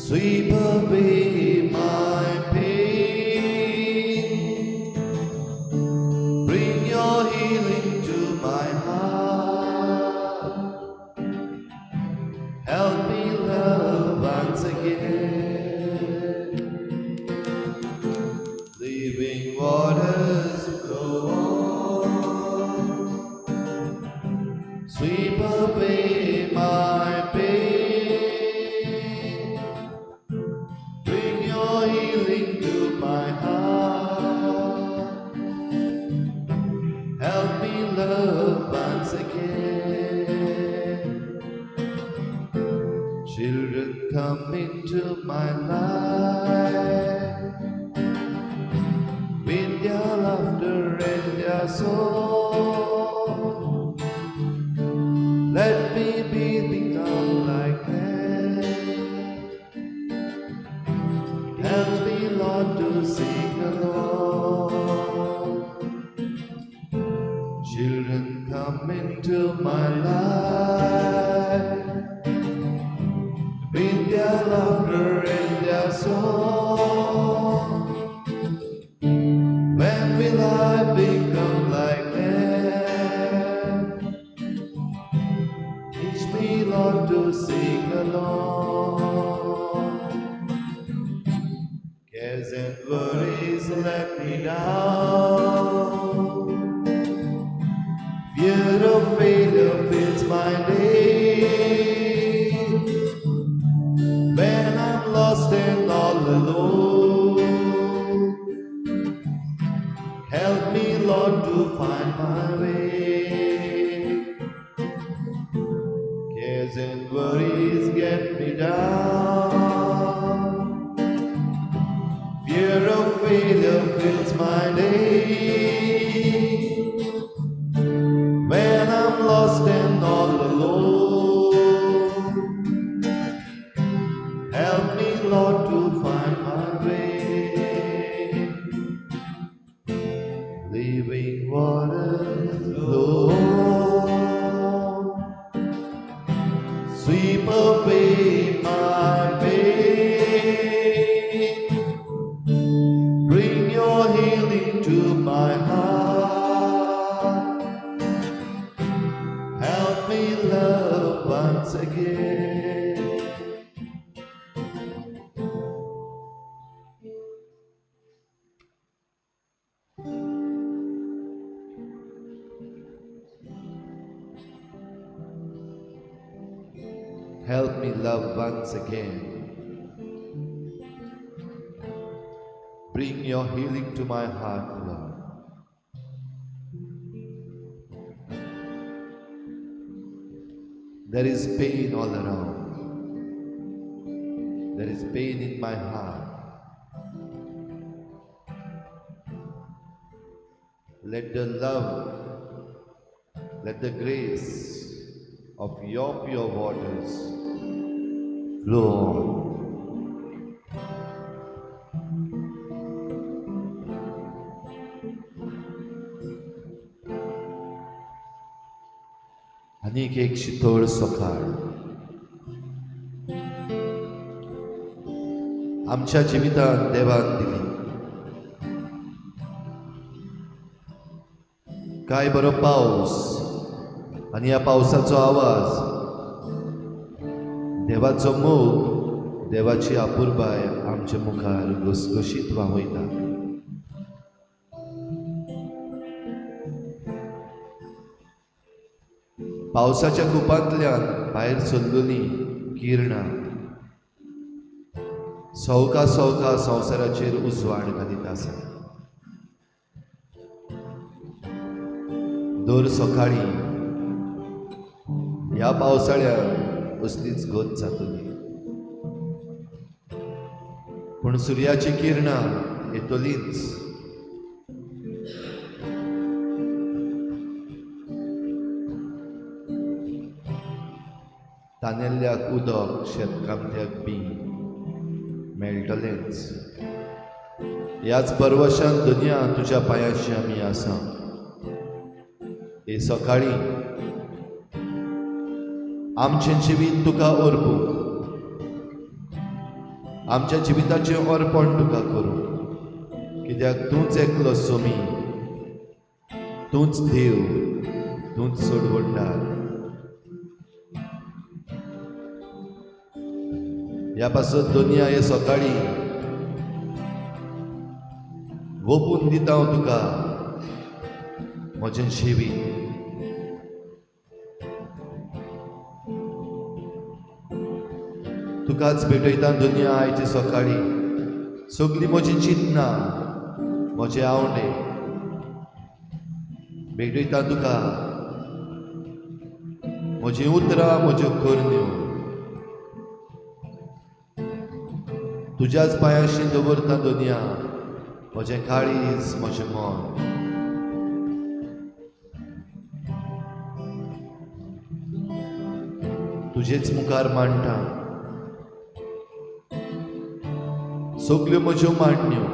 Sweep away my pain. Bring your healing to my heart. Help me love once again. Living waters flow on. Sweep away my pain. Bring your healing to my heart. Help me love once again. Children, come into my life with their laughter and their song. Let me be become like them. Help me, Lord, to sing along. Children, come into my life with their laughter and their song. When will I become like them? Teach me, Lord, to sing along. Cares and worries let me down. Fear of failure fills my day. When I'm lost and all alone, help me, Lord, to find my way. Cares and worries get me down. Fear of failure fills my day. When I'm lost and all alone, help me, Lord, to find my way. Living waters flow, sweep away my pain. Bring your healing to my heart. Help me love once again. Help me love once again. Bring your healing to my heart, Lord. There is pain all around. There is pain in my heart. Let the love, let the grace of your pure waters flow on. आनीक एक शितोळ सकाळ आमच्या जिवितांत देवान दिली. काय बरो पावस आनी ह्या पावसाचो आवाज, देवाचो मोग, देवाची आपुरबाय आमच्या मुखार घसघशीत व्हांवयता. पावसाच्या कुपांतल्यान भायर सरलेली किरणां सवका सवका संवसाराचेर उजवाड घालीत आसा. दर सकाळी ह्या पावसाळ्यात असलीच गत जातली, पूण सुर्याची किरणां येतलीच. तानेल्ल्याक उदक, शेतकामत्याक बी मेळटलेंच. ह्याच परवशान दुनिया तुज्या पांयाशी आमी आसा. हे सकाळी आमचें जिवीत तुका अर्पूंक, आमच्या जिविताचें अर्पण तुका करूं, कित्याक तूंच एकलो सोमी, तूंच देव, तूंच सोडवणदार। ह्या पासत दोनया हे सकाळीं वोपून दिता हांव तुका म्हजें जिवीत। तुकाच भेटयता दुनिया आयचे सकाळीं, सगळीं म्हजी चिंतना, म्हजे आवडे भेटयता तुका, म्हजी उतरां, म्हज्यो करण्यो तुज्याच पांयांशी दवरता दुनिया, म्हजें काळीज, म्हजें मन। तुजेच मुखार मांडटा सगल्यो म्हज्यो मांडण्यो।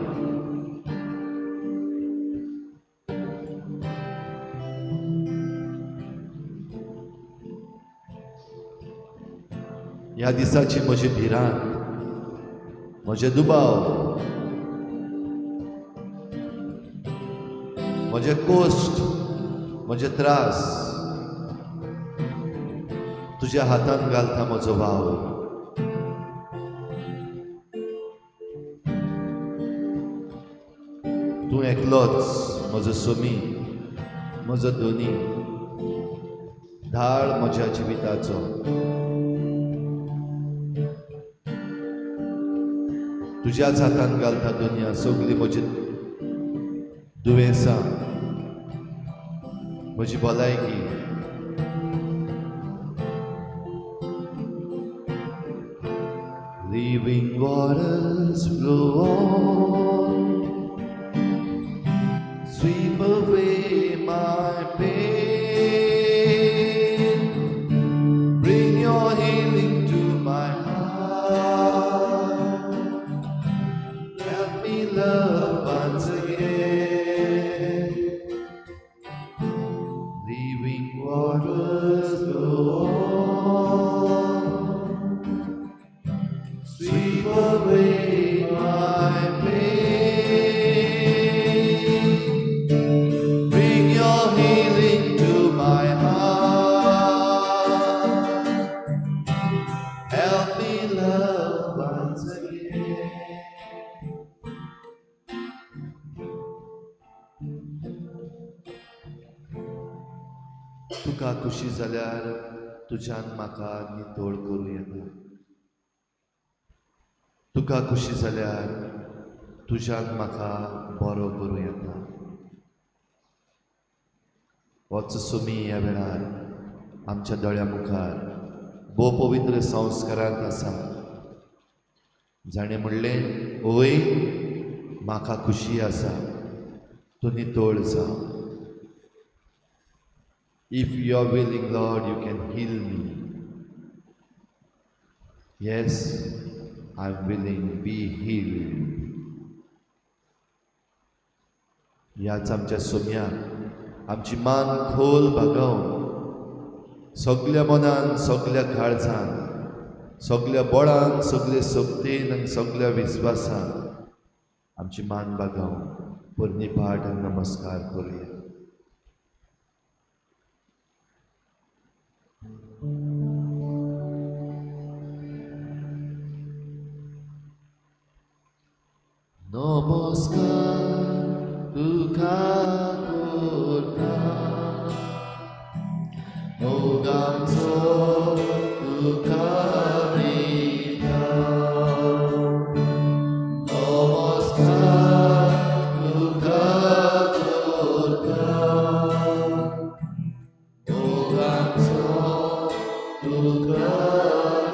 ह्या दिसाची म्हजी भिरांत, म्हजे दुबाव, म्हजे कश्ट, म्हजे त्रास तुज्या हातान घालता म्हजो वावर। तूं एकलोच म्हजो सोमी, म्हजो धनी, ढाळ म्हज्या जिविताचो। तुज्याच हातान घालता दुनिया सगळी म्हजी दुयेंसां, म्हजी भलायकी। Living waters flow on, sweep away my pain, bring your healing to my heart, help me love once again. Living waters flow on, sweep away my pain, bring your healing to my heart, help me love once again. तुका खुशी जाल्यार तुज्यान म्हाका नितळ करूं येता, तुका खुशी जाल्यार तुज्यान म्हाका बरो करूं येता। होच सोमी ह्या वेळार आमच्या दोळ्या मुखार भोव पवित्र संस्कारांत आसा, जाणें म्हणलें, ओय म्हाका खुशी आसा, तूं नितळ जा। If you are willing, Lord, you can heal me. Yes, I am willing, be healed. ह्याच आमच्या सोम्याक आमची मान खोल बागोवन सगल्या मनान, सगल्या काळजान, सगल्या बळान, सगले शक्तीन आनी सगल्या विस्वासान आमची मान बागोवन पोरणी पाठ आनी नमस्कार करुया। नमस्कार तुका करता, मोगाचो तुका दिता, नमस्कार तुका करता, मोगाचो तुका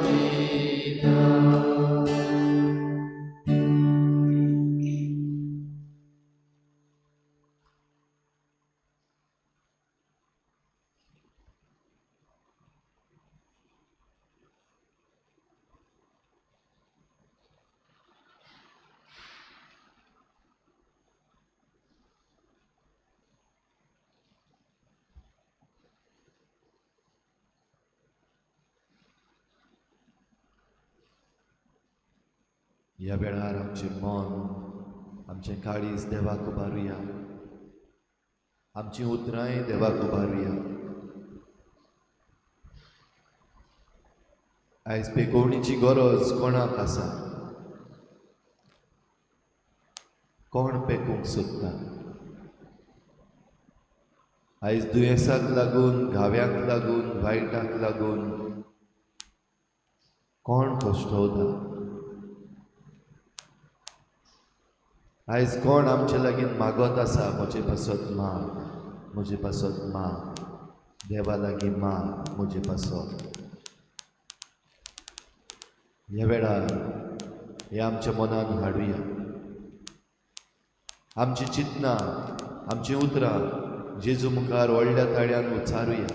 दिता। ह्या वेळार आमचें मन, आमचें काळीज देवाक उबारुया, आमचीं उतरांय देवाक उबारुया. आयज पेकोवणीची गरज कोणाक आसा? कोण पेकूंक सोदता? आयज दुयेंसाक लागून, घाव्याक लागून, वायटाक लागून कोण कश्टवता? आयज कोण आमचे लागीं मागत आसा, म्हजे पासत माग, म्हजे पासत माग, देवा लागीं माग म्हजे पासत? ह्या वेळार हे आमच्या मनान हाडुया. आमची चिंतनां, आमचीं उतरां जेजू मुखार व्हडल्या ताळ्यान उच्चारुया.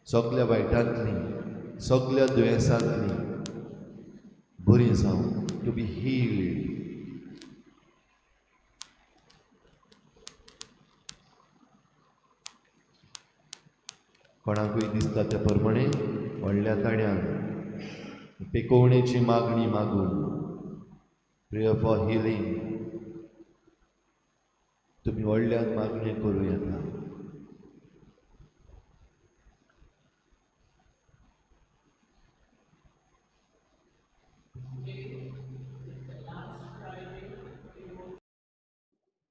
सगल्या वायटांतली, सगल्या दुयेंसांतली बरी जावं, टू बी हिल्ड. कोणाकूय दिसता त्या प्रमाणे व्हडल्या ताळ्यान पेकोवणेची मागणी मागून, प्रेयर फॉर हिलींग, तुमी व्हडल्यान मागणी करूं येता.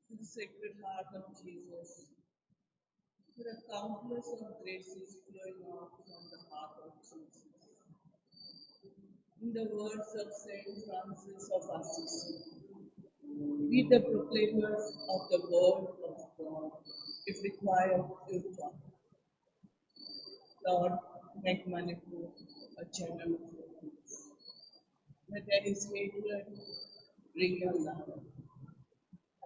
The Sacred Heart of Jesus. There are countless of graces flowing out from the heart of Jesus. In the words of Saint Francis of Assisi, be the proclaimers of the word of God, if required to talk. Lord, make Manipur a channel for peace. Where there is hatred, bring your love.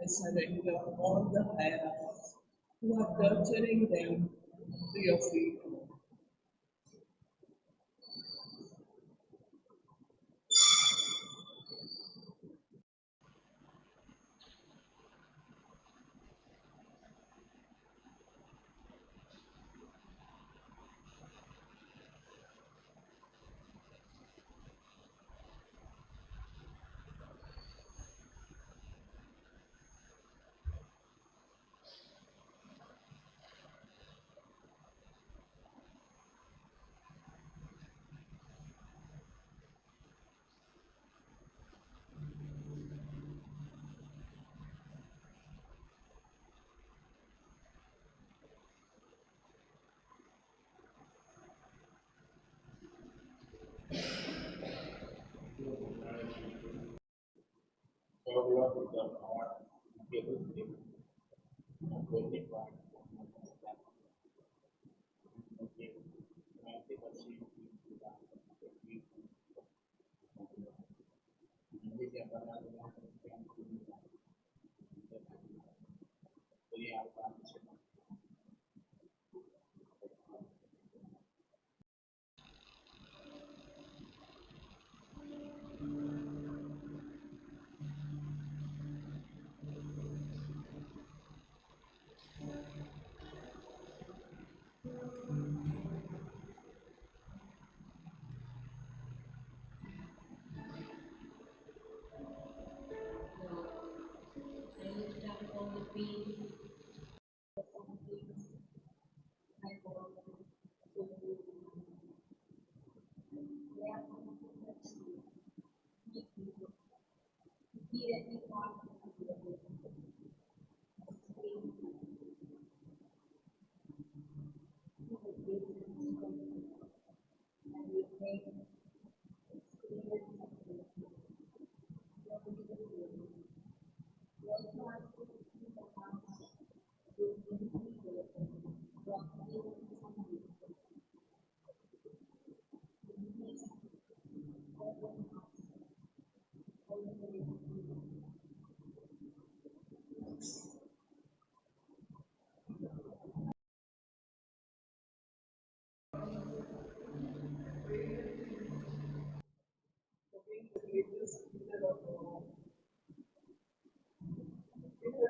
I surrender all the hierarchs who are torturing them to your feet.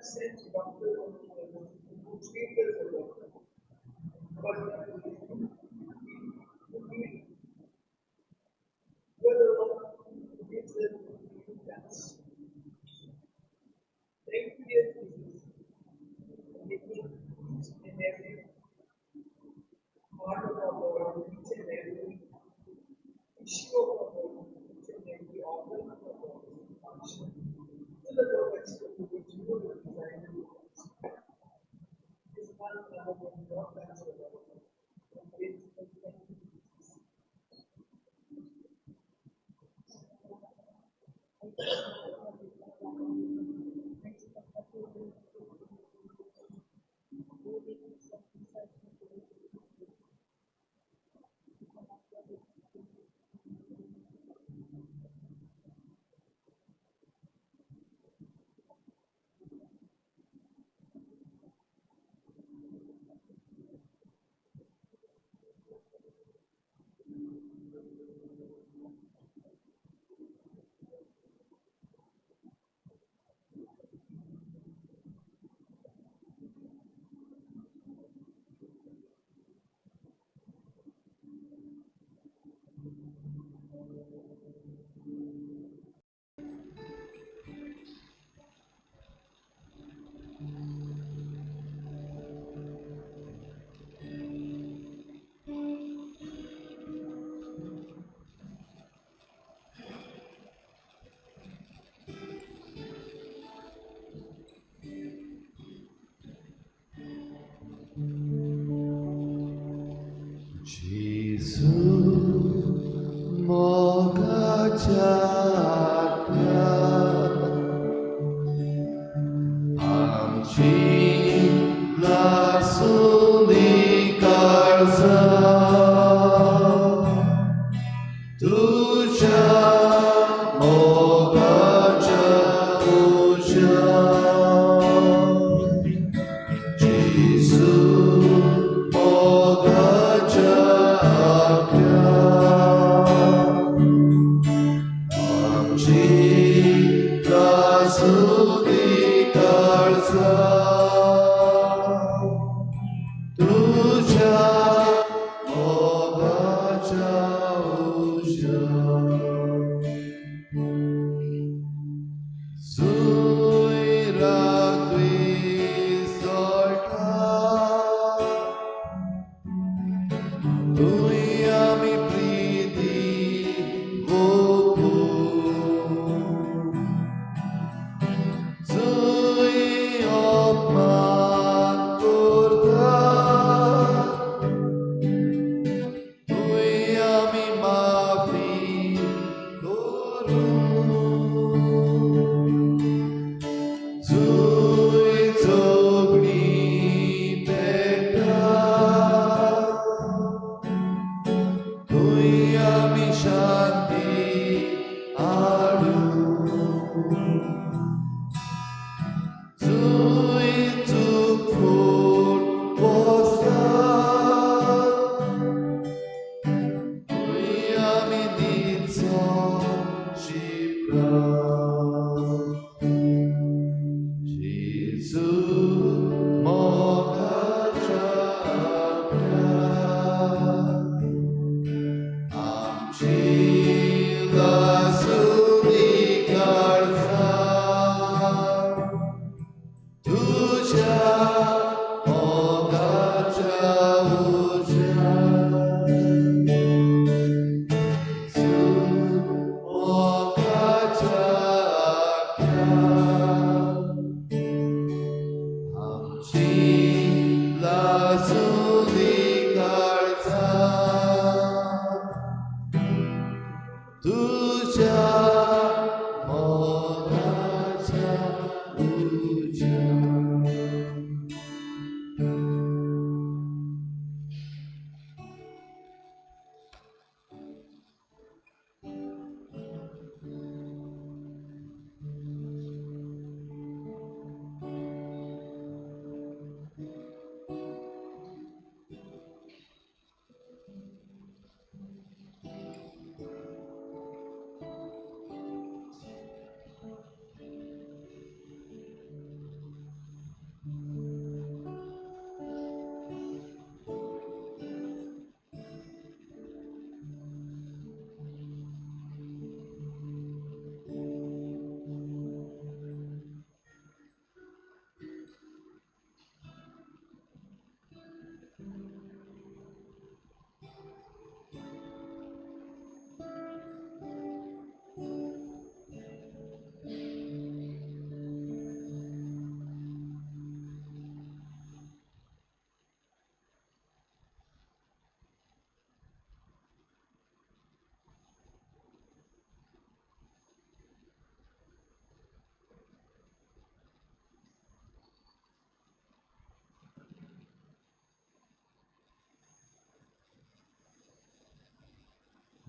Sent doctor who treated the doctor, but to be Gesù, mogacia amci lasuni karza tuja mogacia uja Gesù mogacia amci lasuni karza तुझ्या मोगाच्या उज्या जुंय राग विसळटा तुंय आमी प्रिती वोपू जुंय अपमान करता तुंय आमी माफी करूं जुंय झगडीं पेट्टा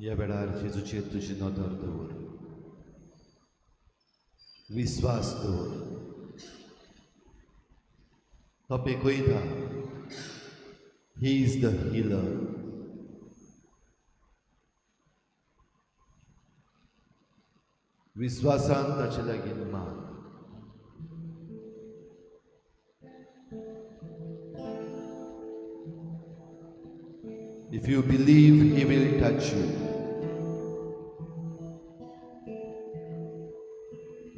ह्या वेळार जेजूचेर तुजी नदर दवर, विस्वास दवर. तो पेखयता. He is the healer. विस्वासान ताचे लागीं माग. If you believe, He will touch you.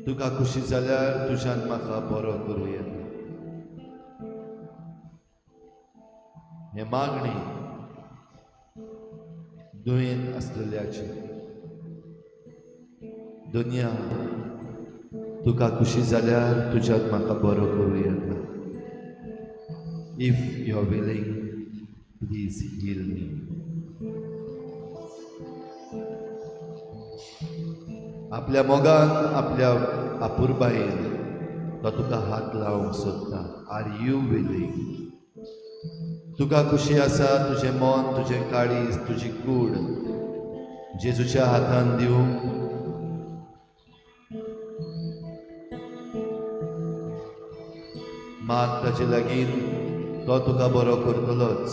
तुका खुशी जाल्यार तुज्यान म्हाका बरो करूं येता. हें मागणी दुयेंत आसलेल्याची. दुनिया तुका खुशी जाल्यार तुज्यान म्हाका बरो करूं येता. If you are willing, please heal me. आपल्या मोगान, आपल्या अपुरबायेन तो तुका हात लावंक सोदता. Are you willing? तुका खुशी आसा तुजें मन, तुजें काळीज, तुजी कूड जेजूच्या हातान दिवंक? माग ताचे लागीं, तो तुका बरो करतलोच.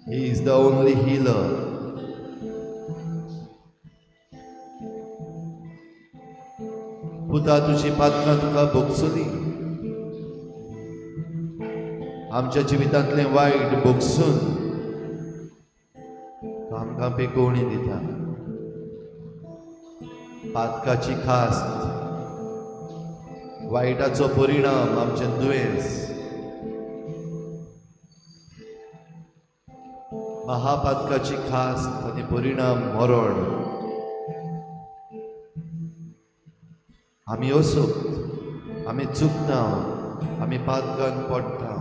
He is the only healer. पुता, तुजी पातकां तुका भोगसली. आमच्या जिवितांतलें वायट भोगसून तो आमकां पेकोवणी दिता. पातकाची खास्त, वायटाचो परिणाम, आमचें दुयेंस, महापातकाची खास्त आनी परिणाम मरण. आमी असोक्त, आमी चुकता, आमी पातकान पडटा.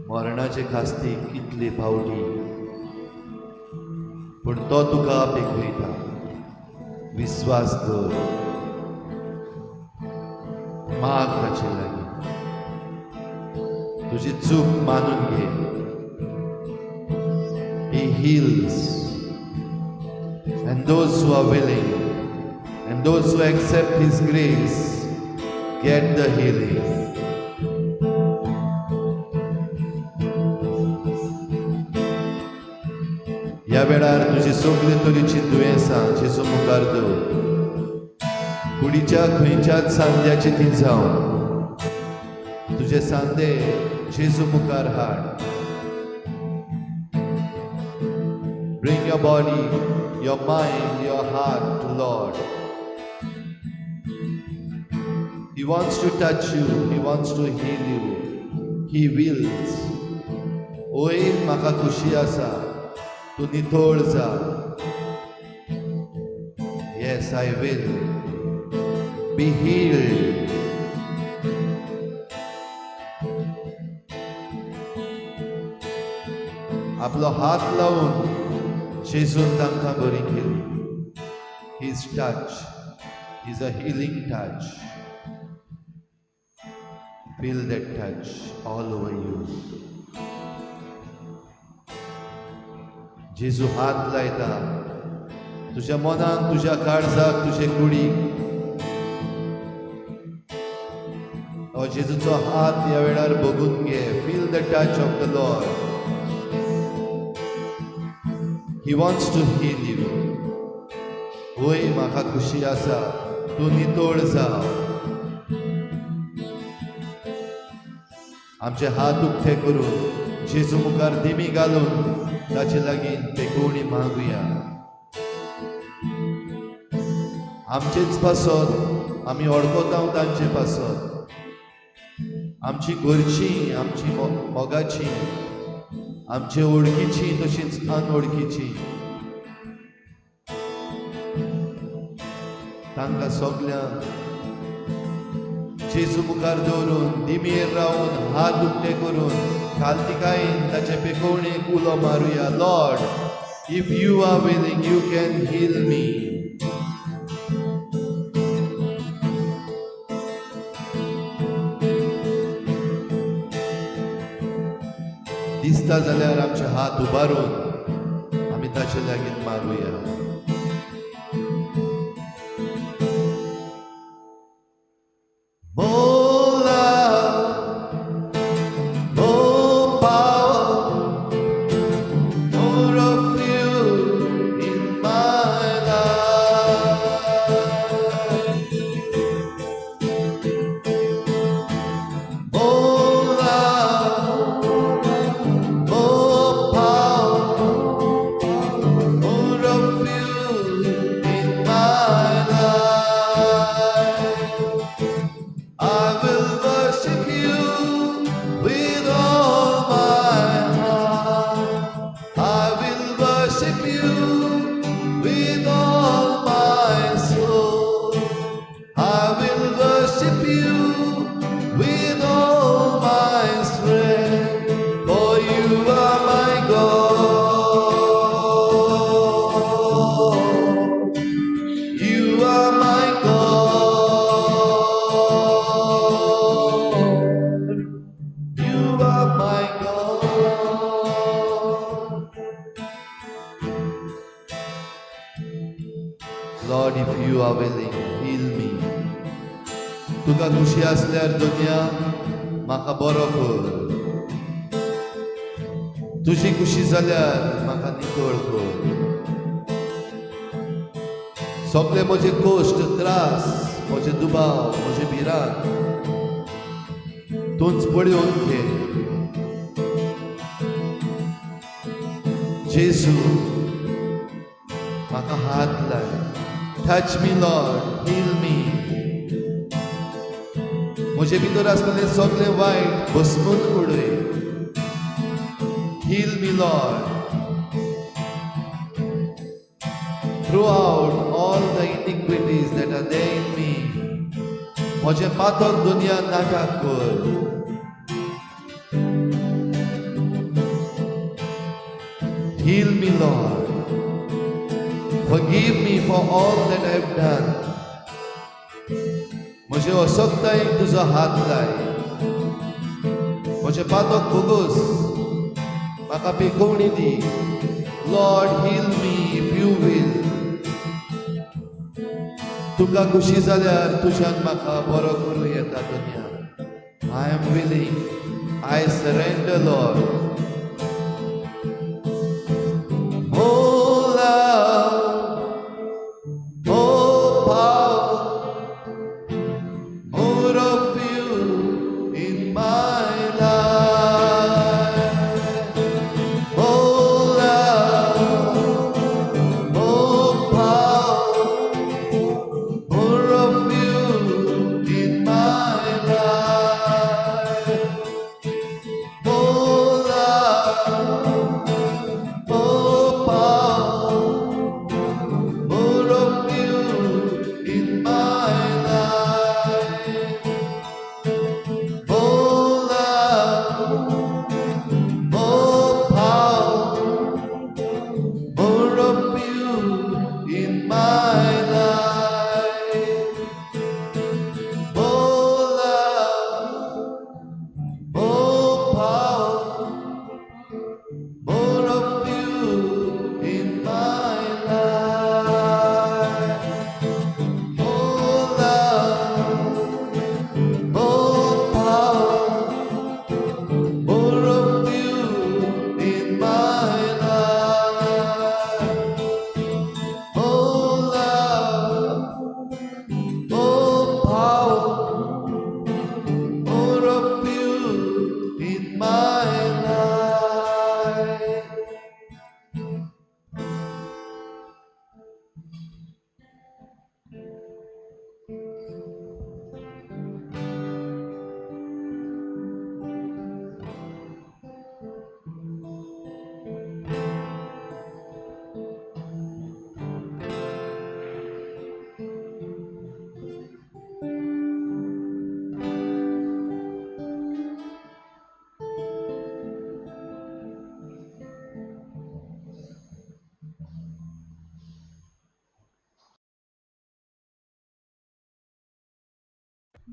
मरणाचे खास्ती कितले फावटी, पूण तो तुका पेखयता. विस्वास दवर, माग ताचे लागीं, तुजी चूक मानून घे. He heals, and those who are willing and those who accept His grace get the healing. ह्या वेळार तुजी सगळे तरेची दुयेंसां जेजू मुखार दवर. कुडीच्या खंयच्याच सांद्याची ती जावं, तुजे सांदे जेजू मुखार हाड. Bring your body, your mind, your heart to Lord. He wants to touch you. He wants to heal you. He wills. ओय म्हाका खुशी आसा, तूं नितळ जा. Yes, I will be healed. आपलो हात लावून जेजून तांकां बरी केली. His touch is a healing touch. Feel that touch all over you. जेजू हात लायता तुझ्या मनाक, तुझ्या काळजाक, तुझे कुडीक. हो जेजूचो हात ह्या वेळार बघून घे. Feel the touch of the Lord. He wants to heal you. होय म्हाका खुशी आसा, तूं नितळ जा. आमचे हात उक्ते करून जेजू मुखार दिमी घालून ताचे लागीं पेकोवणी मागुया. आमचेच पासत आमी वळखता तांचे पासत, आमची घरची, आमची मोगाची, आमचे वळखीची तशीच अनवळखीची, तांकां सगल्यांक जेजू मुखार दवरून दिमेर रावन हात उक्ते करून खालतिकायेन ताचे पेकोवणेक उलो मारुया. Lord, if you are willing, you can heal me. दिसता जाल्यार आमचे हात उबारून आमी ताचे लागीं मागुया. Lord, if you are willing, heal me. तुका खुशी आसल्यार दुनिया म्हाका बरो कर. तुजी खुशी जाल्यार म्हाका नितळ कर. सगळे म्हजे कश्ट, त्रास, म्हजे दुबाव, म्हजे भिरांत तूंच पळोवन घे. जेजू म्हाका हात लाय. Touch me, Lord, heal me. म्हजे भितर आसलेले सगळे वायट भस्मून उडय. Heal me, Lord. Throw out all the iniquities that are there in me. म्हजें पातक दुनिया नाका कर. Heal me, Lord. Forgive me for all that I have done. म्हजे असक्तायेक तुजो हात लाय. म्हजें पातक भोगोस, म्हाका पिकोवणी दी. Lord, heal me if you will. तुका खुशी जाल्यार तुज्यान म्हाका बरो करूं येता दुनिया. I am willing. I surrender, Lord. Oh love, oh power, more of you in my life. Oh love, oh power, more of you in my life. Oh love, oh power, more of you in my life. Oh love, oh power, more of you in my life. Oh love, oh power, more of you in my life. Oh love, oh power, more of you in my life. Oh love, oh power, more of you in my life.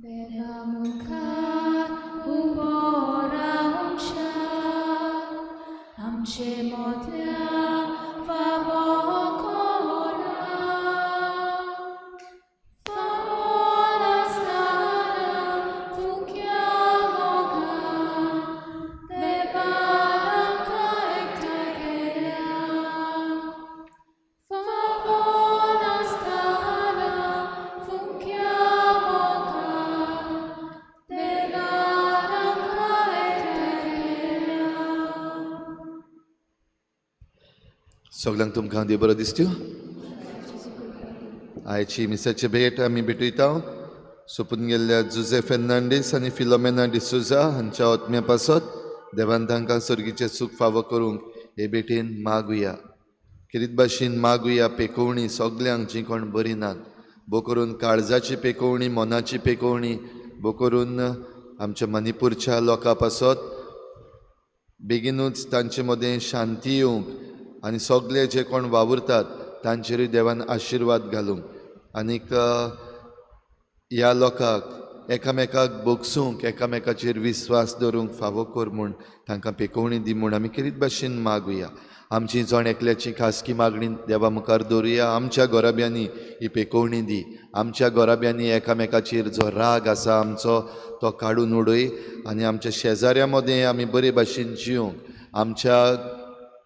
देवा मुखार उबो रावूंक शकता. सगळ्यांक तुमकां देव बरो दिसत्यो। आयची मिसाची भेट आमी भेटयता सोपून गेल्ल्या जुजे फेर्नांडीस आनी फिलोमेना डिसोजा हांच्या आत्म्या पासत देवान तांकां सर्गीचें सूख फावो करूंक हे भेटेन मागुया। खेरीत भाशेन मागुया पेकोवणी सगल्यांक जीं कोण बरीं नात, भो करून काळजाची पेकोवणी, मनाची पेकोवणी, भो करून आमच्या मणिपूरच्या लोकां पासत बेगीनूच तांचे मदें शांती येवंक आनी सगळे जे कोण वावुरतात तांचेरूय देवान आशिर्वाद घालूंक आनीक ह्या लोकांक एकामेकाक बोगसूंक, एकामेकाचेर विस्वास दवरूंक फावो कर म्हूण तांकां पेकोवणी दी म्हूण आमी खेरीत भाशेन मागुया। आमची जण एकल्याची खासगी मागणी देवा मुखार दवरुया। आमच्या गोराब्यांनी ही पेकोवणी दी, आमच्या गोराब्यांनी एकामेकाचेर जो राग आसा आमचो तो काडून उडय आनी आमच्या शेजाऱ्या मदें आमी बरे भाशेन जिवंक, आमच्या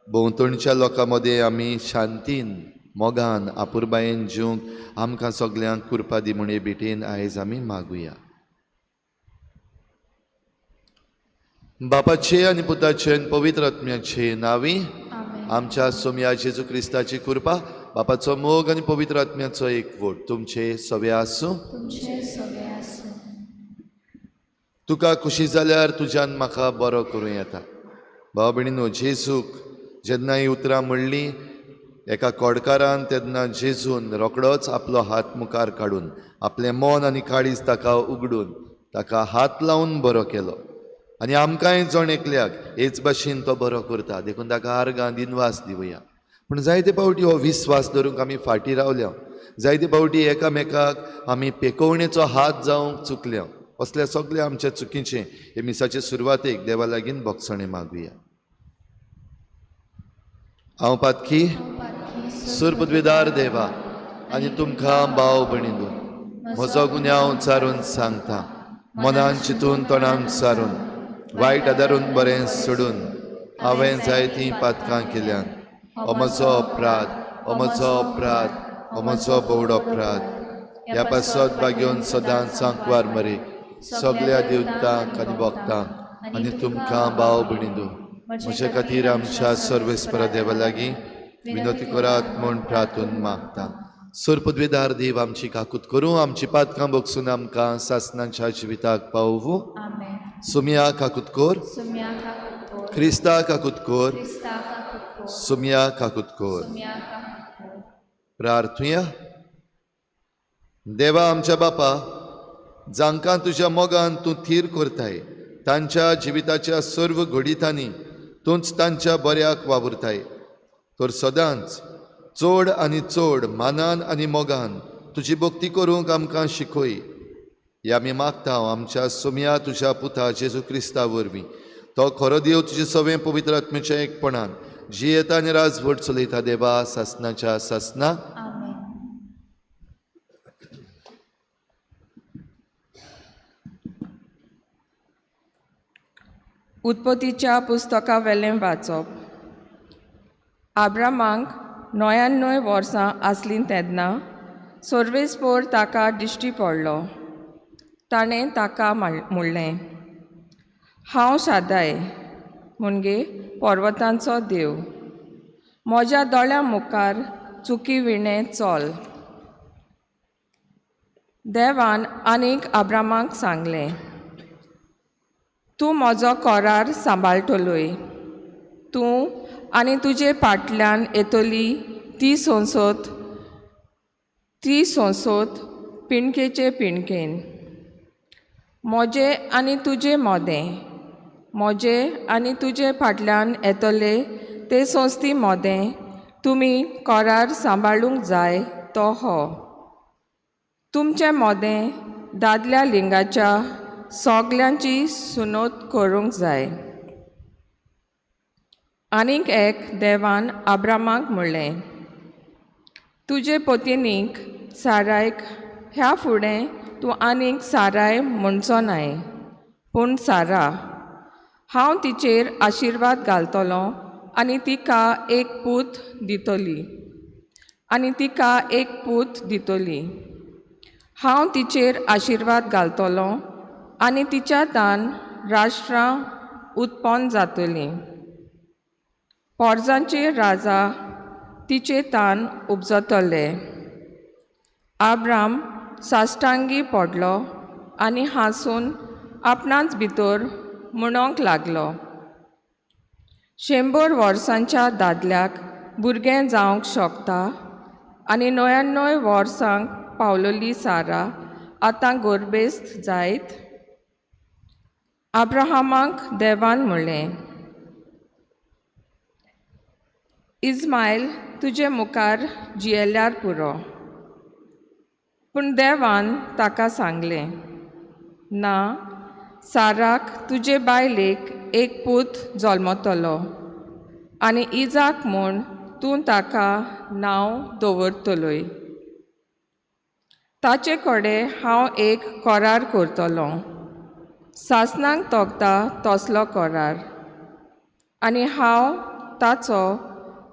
भोंवतणच्या लोकां मदें आमी शांतीन, मोगान, आपुरबायेन जिवंक आमकां सगल्यांक कृपा दी म्हूण हे भेटेन आयज आमी मागुया। बापाचे आनी पुताचे आनी पवित्र आत्म्याचे नांवी आमच्या सोमया जेजू क्रिस्ताची कृपा, बापाचो मोग आनी पवित्र आत्म्याचो एकवट तुमचे सवे आसूं। तुका खुशी जाल्यार तुज्यान म्हाका बरो करूं येता। भाव भयणीनो, जेजूक जेन्ना ही उतरां म्हणलीं एका कोडकारान तेन्ना जेजून रोखडोच आपलो हात मुखार काडून आपलें मन आनी काळीज ताका उगडून ताका हात लावन बरो केलो आनी आमकांय जण एकल्याक हेच भाशेन तो बरो करता, देखून ताका आर्गां दिनवास दिवया। पूण जायते फावटी हो विस्वास धरूंक आमी फाटीं रावल्या, जायते फावटी एकामेकाक आमी पेकोवणेचो हात जावंक चुकल्या। असल्या सगल्या आमच्या चुकीचें हे मिसाचे सुरवातेक देवा लागीं भोगसणें मागुया। हांव पातकी सुरपदवेदार देवा आनी तुमकां भाव भयणींनो म्हजो गुन्यांव चारून सांगता, मनान चिंतून तोंडान सारून वायट आदारून बरें सोडून हांवें जायतीं पातकां केल्यान। हो म्हजो अपराध, हो म्हजो अपराध, हो म्हजो भोवड अपराध। ह्या पासत बागेवन सदांच सांकवार मरे सगल्या देवतांक आनी भक्तांक आनी तुमकां भाव भयणींनो म्हजे खातीर आमच्या सर्वेस्परा देवा लागीं विनवती करात म्हूण प्रार्थून मागता। सरपदवेदार देव आमची काकूत करूं, आमची पातकां बगसून आमकां सासनाच्या जिविताक पावोवूं। सुमिया काकूत कोर, क्रिस्ता काकूत कोर, सुमिया काकूत कोर। प्रार्थुया। देवा आमच्या बापा, जांकां तुज्या मोगान तूं थीर करताय तांच्या जिविताच्या सर्व घडितांनी तूंच तांच्या बऱ्याक वावुरताय, तर सदांच चड आनी चड मानान आनी मोगान तुजी भक्ती करूंक आमकां शिकय। हे आमी मागता आमच्या सोमया तुज्या पुता जेजू क्रिस्ता वरवीं, तो खरो देव तुजे सवें पवित्र आत्म्याच्या एकपणान जियेता आनी राजवट चलयता देवा सासनाच्या सासना। उत्पत्तीच्या पुस्तका वेलें वाचप। आब्रामाक 99 वर्सां आसलीं तेन्ना सर्वेस्पोर ताका दिश्टी पडलो। ताणें ताका म्हणलें, हांव शादाय म्हणजे पर्वतांचो देव, म्हज्या दोळ्यां मुखार चुकी विणें चल। देवान आनीक आब्रामाक सांगलें, तूं म्हजो कोरार सांबाळटलोय, तूं आनी तुजे फाटल्यान येतली ती संसद, ती संसद पिणकेचे पिणकेन। म्हजे आनी तुजे मोदें, म्हजे आनी तुजे फाटल्यान येतले ते संस्थी मोदें तुमी कोरार सांबाळूंक जाय तो हो। तुमचे मोदें दादल्या लिंगाच्या सगल्यांची सुनोत करूंक जाय। आनीक एक देवान आब्रामाक म्हणलें, तुजे पतिनीक सारायक ह्या फुडें तूं आनीक साराय म्हणचो नाय, पूण सारा। हांव तिचेर आशिर्वाद घालतलो आनी तिका एक पूत दितली, आनी तिका एक पूत दितली। हांव तिचेर आशिर्वाद घालतलो आनी तिच्या तान राष्ट्रां उत्पन्न जातलीं। पोरजांचे राजा तिचे तान उपजतले. आब्राम साश्टांगी पडलो आनी हांसून आपणाच भितर म्हणोंक लागलो, 100 वर्सांच्या दादल्याक भुरगें जावंक शकता आनी 99 वर्सांक पावलोली सारा आतां गोरबेस्त जायत? अब्राहमाक देवान म्हणलें, इस्मायल तुजे मुखार जियेल्यार पुरो. पूण देवान ताका सांगलें, ना, साराक तुजे बायलेक एक पूत जल्मतलो आनी इजाक म्हूण तूं ताका नांव दवरतलोय. ताचे कडेन हांव एक करार करतलो, सासणाक तोगता तसलो करार, आनी हांव ताचो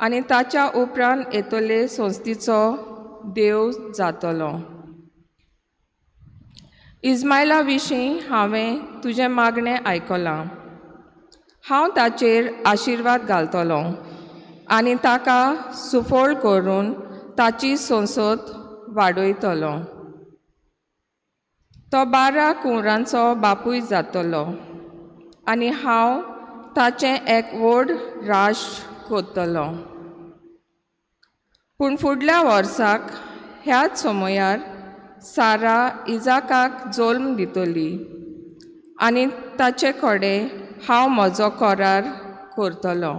आनी ताच्या उपरांत येतले संस्थेचो देव जातलो. इस्मायला विशीं हांवें तुजें मागणें आयकलां. हांव ताचेर आशिर्वाद घालतलो आनी ताका सुफळ करून ताची संसद वाडयतलो. तो 12 कुंवरांचो बापूय जातलो आनी हांव ताचें एक व्हड राष्ट्र करतलो. पूण फुडल्या वर्साक ह्याच समयार सारा इजाकाक जल्म दितली आनी ताचे कडेन हांव म्हजो करार करतलो.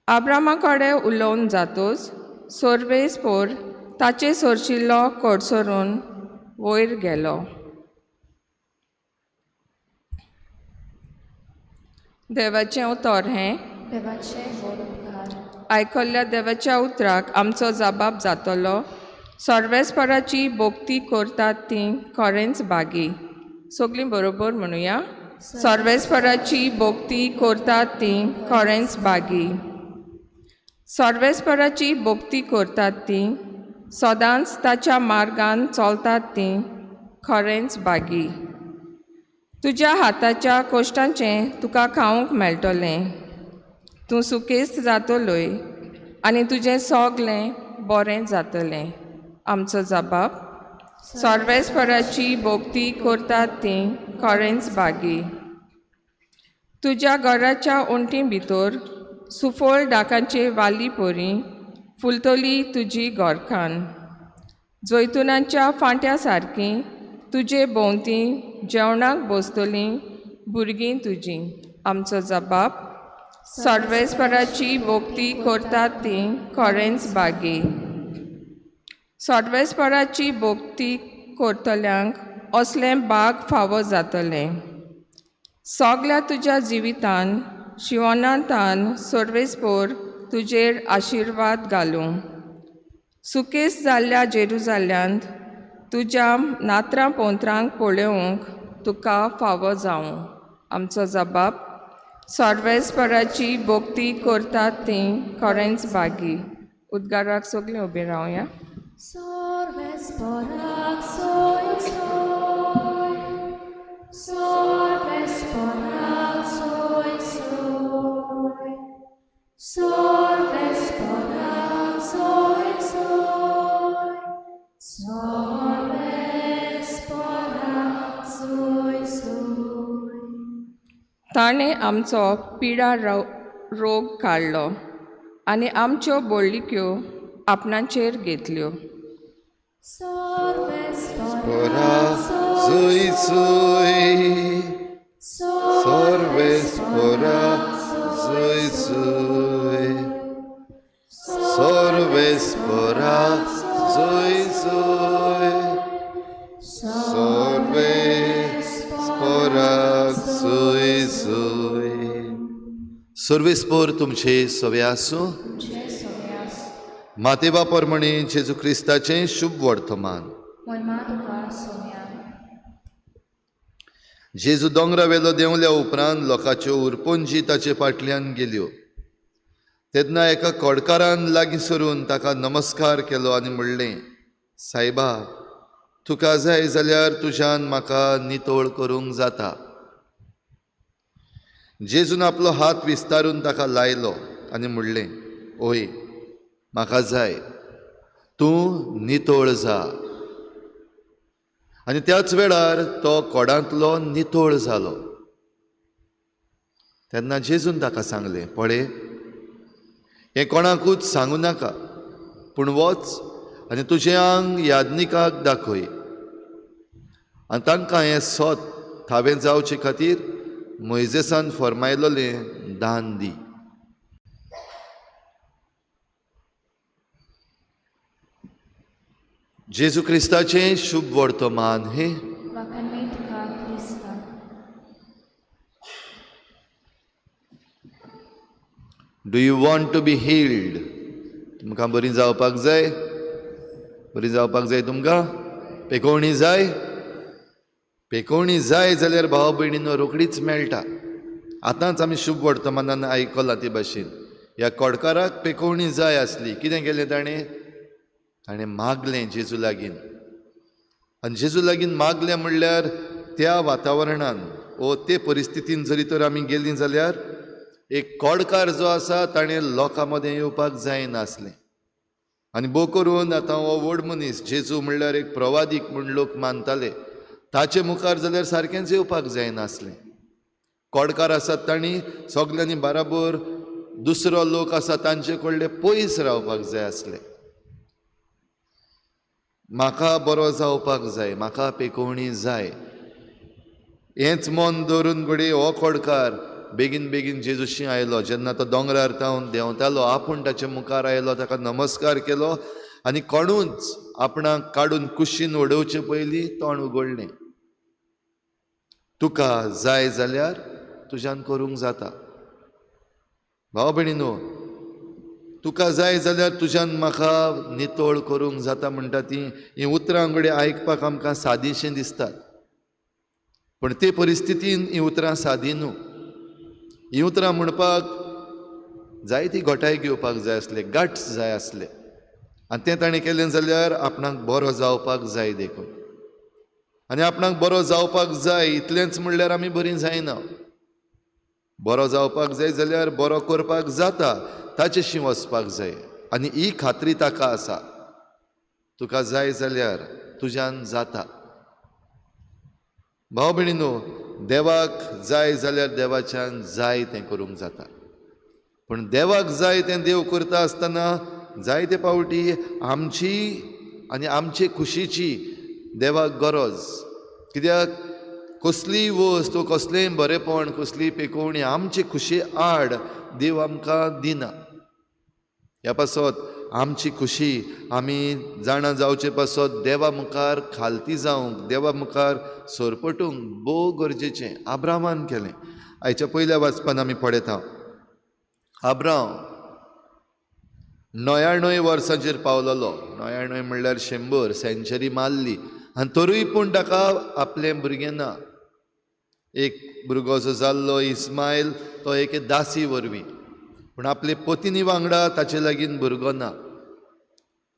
अब्रामा कडेन उलोवन जातूच सर्वेस्पोर ताचे सरशिल्लो कडसरून वयर गेलो. देवाचें उतर हें. आयकल्ल्या देवाच्या उतराक आमचो जबाब जातलो. सर्वेस्पराची भक्ती करतात ती खरेंच भागी. सगळीं बरोबर म्हणुया, सर्वेस्पराची भक्ती करतात ती खरेंच भागी. सर्वेस्पराची भक्ती करतात ती सदांच ताच्या मार्गान चलतात ती खरेंच भागी. तुज्या हाताच्या कोश्टांचें तुका खावंक मेळटलें. तूं सुकेस्त जातलोय आनी तुजें सगलें बरें जातलें. आमचो जबाब, सर्वेस्पराची भक्ती करतात ती खरेंच भागी. तुज्या घराच्या उंटी भितर सुफळ डाकांचे वाली परी फुलतली तुजी घरखान. जैतुनाच्या फांट्या सारकी तुजे भोंवती जेवणाक बसतलीं भुरगीं तुजीं. आमचो जबाब, सर्वेस्पराची भक्ती करतात ती खरेंच भागी. सर्वेस्पराची भक्ती करतल्यांक असलें भाग फावो जातलें. सगल्या तुज्या जिवितान शिवनांतान सर्वेस्पोर तुजेर आशिर्वाद घालूं. सुकेस जाल्ल्या जेरुजाल्यांत तुज्या नात्रां पोंत्रांक पळोवंक तुका फावो जावं. आमचो जबाब, सर्वेस्पराची भक्ती करतात ती खरेंच भागी. उद्गाराक सगळीं उबीं रावया. सर्वेस्पराक सोय सोय, सर्वेस्पराक सोय सोय, सर्वेस्पराक सोय सोय, सर्वेस्पराक सोय सोय. ताणें आमचो पिडा रोग काडलो आनी आमच्यो बोळिक्यो आपणाचेर घेतल्यो. Spora zui zui, Sorvespora zui zui, Sorvespora zui zui, Sorvespora zui zui. सर्वेस्पोर तुमचे सवे आसूं. मातेवा परमणी जेजू क्रिस्ताचें शुभ वर्तमान. जेजू दोंगरा वेलो देंवल्या उपरांत लोकांच्यो उरपंजी ताचे फाटल्यान गेल्यो. तेन्ना एका कोडकारान लागीं सरून ताका नमस्कार केलो आनी म्हणलें, सायबा, तुका जाय जाल्यार तुज्यान म्हाका नितळ करूंक जाता. जेजून आपलो हात विस्तारून ताका लायलो आनी म्हणलें, ओय म्हाका जाय, तूं नितळ जा. आनी त्याच वेळार तो कोडांतलो नितळ जालो. तेन्ना जेजून ताका सांगलें, पळय हें कोणाकूच सांगू नाका, पूण वच आनी तुजें आंग याज्ञिकाक दाखय आनी तांकां हें सत थावें जावचे खातीर मोयजेसान फर्मायलोलें दान दी. जेजू क्रिस्ताचें शुभ वर्तमान हें. Do you want to be healed? तुमकां बरी जावपाक जाय? बरी जावपाक जाय तुमकां? पेकोवणी जाय? पेकोवणी जाय जाल्यार भाव भयणीनो रोखडीच मेळटा. आतांच आमी शुभ वर्तमानान आयकलां ते भाशेन ह्या कोडकाराक पेकोवणी जाय आसली. कितें केलें ताणें? ताणें मागलें जेजू लागीं. आनी जेजू लागीं मागलें म्हणल्यार त्या वातावरणान ओ ते परिस्थितीन जरी तर आमी गेलीं जाल्यार एक कोडकार जो आसा ताणें लोकां मदें येवपाक जायनासलें. आनी भोव करून आतां हो व्हड मनीस जेजू म्हणल्यार एक प्रवादीक म्हूण लोक मानताले, ताचे मुखार जाल्यार सारकेंच येवपाक जायनासलें. कोडकार आसात तांणी सगल्यांनी बराबर दुसरो लोक आसा तांचे कडले पयस रावपाक जाय आसले. म्हाका बरो जावपाक जाय, म्हाका पेकोवणी जाय, हेंच मन दवरून घडये हो कोडकार बेगीन बेगीन जेजूशी आयलो. जेन्ना तो दोंगरार तावन देंवतालो आपूण ताचे मुखार आयलो, ताका नमस्कार केलो आनी कोणूच आपणाक काडून कुशीन उडोवचे पयलीं तोंड उगडलें. तुका जाय जाल्यार तुज्यान करूंक जाता. भाव भयणीनो, तुका जाय जाल्यार तुज्यान म्हाका नितळ करूंक जाता म्हणटा ती हीं उतरां घडये आयकपाक आमकां सादींशीं दिसतात, पूण ते परिस्थितीन हीं उतरां सादी न्हू. हीं उतरां म्हणपाक जायती घटाय घेवपाक जाय आसले, गाट्स जाय आसले. आनी तें ताणें केलें जाल्यार आपणाक बरो जावपाक जाय देखून. आनी आपणाक बरो जावपाक जाय इतलेंच म्हणल्यार आमी बरीं जायना. बरो जावपाक जाय जाल्यार बरो करपाक जाता ताचेशी वचपाक जाय. आनी ही खात्री ताका आसा, तुका जाय जाल्यार तुज्यान जाता. भाव भयणीनो, देवाक जाय जाल्यार देवाच्यान जाय तें करूंक जाता, पूण देवाक जाय तें देव करता आसतना जायते पावटी आमची आनी आमचे खुशीची देवाक गरज. कित्याक कसलीय वस्त, कसलेंय बरेपण, कसलीय पेकोवणी आमचे खुशी आड देव आमकां दिना. ह्या पासत आमची खुशी आमी जाणा जावचे पासत देवा मुखार खालती जावंक, देवा मुखार सरपटूंक भोव गरजेचें आब्रामान केलें. आयच्या पयल्या वाचपान आमी पळयता आब्राम 99 वर्सांचेर पावलोलो. 99 म्हणल्यार 100, सेंचुरी मारली आनी तरूय पूण ताका आपलें भुरगें ना. एक भुरगो जो जाल्लो इस्मायल तो एके दासी वरवीं, पूण आपले पत्नी वांगडा ताचे लागीं भुरगो ना.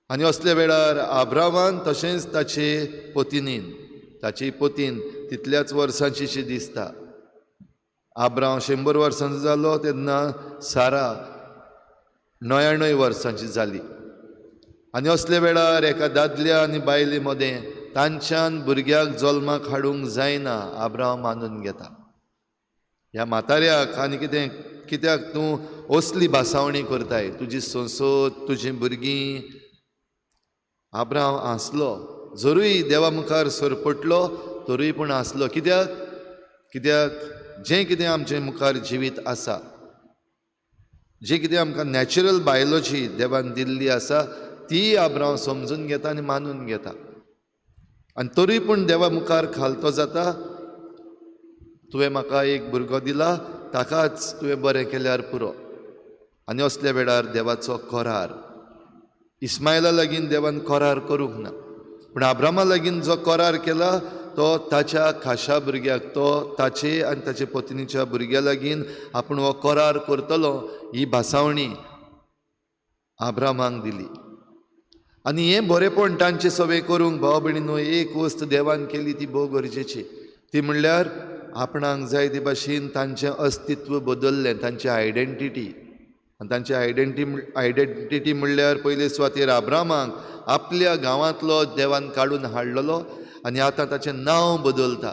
आनी असल्या वेळार आब्रामान तशेंच ताचे पत्नीन, ताची पतीन तितल्याच वर्सांची शी दिसता. आब्राम 100 वर्सांचो जालो तेन्ना सारा 99 वर्सांची जाली. आनी असल्या वेळार एका दादल्या आनी बायले मदें तांच्यान भुरग्याक जल्माक हाडूंक जायना आब्राम मानून घेता. ह्या म्हाताऱ्याक आनी कितें कित्याक तूं असली भासावणी करताय, तुजी संसद, तुजीं भुरगीं. आब्राम हांसलो, जरूय देवा मुखार सरपटलो तरूय पूण हांसलो. कित्याक? कित्याक जें कितें आमचे मुखार जिवीत आसा, जें कितें आमकां नॅचरल बायोलॉजी देवान दिल्ली आसा ती आब्राम समजून घेता आनी मानून घेता. आनी तरूय पूण देवा मुखार खालतो जाता, तुवें म्हाका एक भुरगो दिला ताकाच तुवें बरें केल्यार पुरो. आनी असल्या वेळार देवाचो करार इस्मायला लागीं देवान करार करूंक ना, पूण आब्रामा लागीं जो करार केला तो ताच्या खाशा भुरग्याक, तो ताचे आनी ताचे पत्नीच्या भुरग्या लागीं आपूण हो करार करतलो ही भासावणी आब्रामाक दिली. आनी हें बरेपण तांचे सवे करूंक भाव भयणीनो एक वस्त देवान केली ती भोव गरजेची, ती म्हणल्यार आपणाक जाय ते भाशेन तांचें अस्तित्व बदललें, तांची आयडेंटिटी. आनी तांची आयडेंटिटी म्हणल्यार पयले सुवातेर आब्रामाक आपल्या गांवांतलो देवान काडून हाडलेलो आनी आतां ताचें नांव बदलता.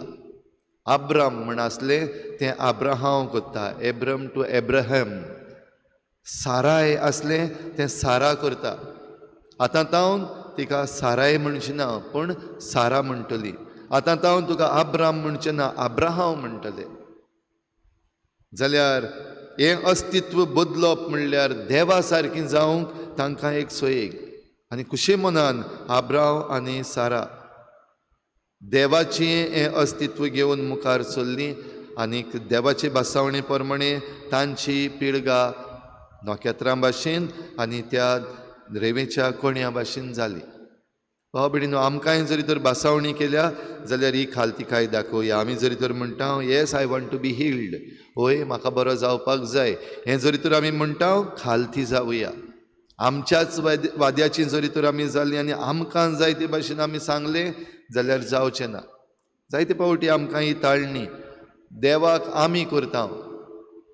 आब्राम म्हण आसलें तें आब्राहांव करता, एब्रम टू एब्राहम. साराय आसलें तें सारा करता. आतां तावन तिका साराय म्हणची ना पूण सारा म्हणटली. आतां तावन तुका आब्राम म्हणचें ना, आब्राहांव म्हणटले. जाल्यार हें अस्तित्व बदलप म्हणल्यार देवा सारकी जावंक तांकां एक सोयेक. आनी खुशे मनान आब्रांव आनी सारा देवाचें हें अस्तित्व घेवन मुखार सरलीं आनीक देवाचे भासावणे प्रमाणे तांची पिळगा नखेत्रां भाशेन आनी त्या रेंवेच्या कोण्या भाशेन जाली. भाव भयणीनो, आमकांय जरी तर भासावणी केल्या जाल्यार ही खालतिकाय दाखोवया. आमी जरी तर म्हणटा yes I want to be healed, होय म्हाका बरो जावपाक जाय, हें जरी तर आमी म्हणटा खालती जावया. आमच्याच वाद्याची जरी तर आमी जाली आनी आमकां जाय ते भाशेन आमी सांगलें जाल्यार जावचें ना. जायते फावटी आमकां ही ताळणी देवाक आमी करता,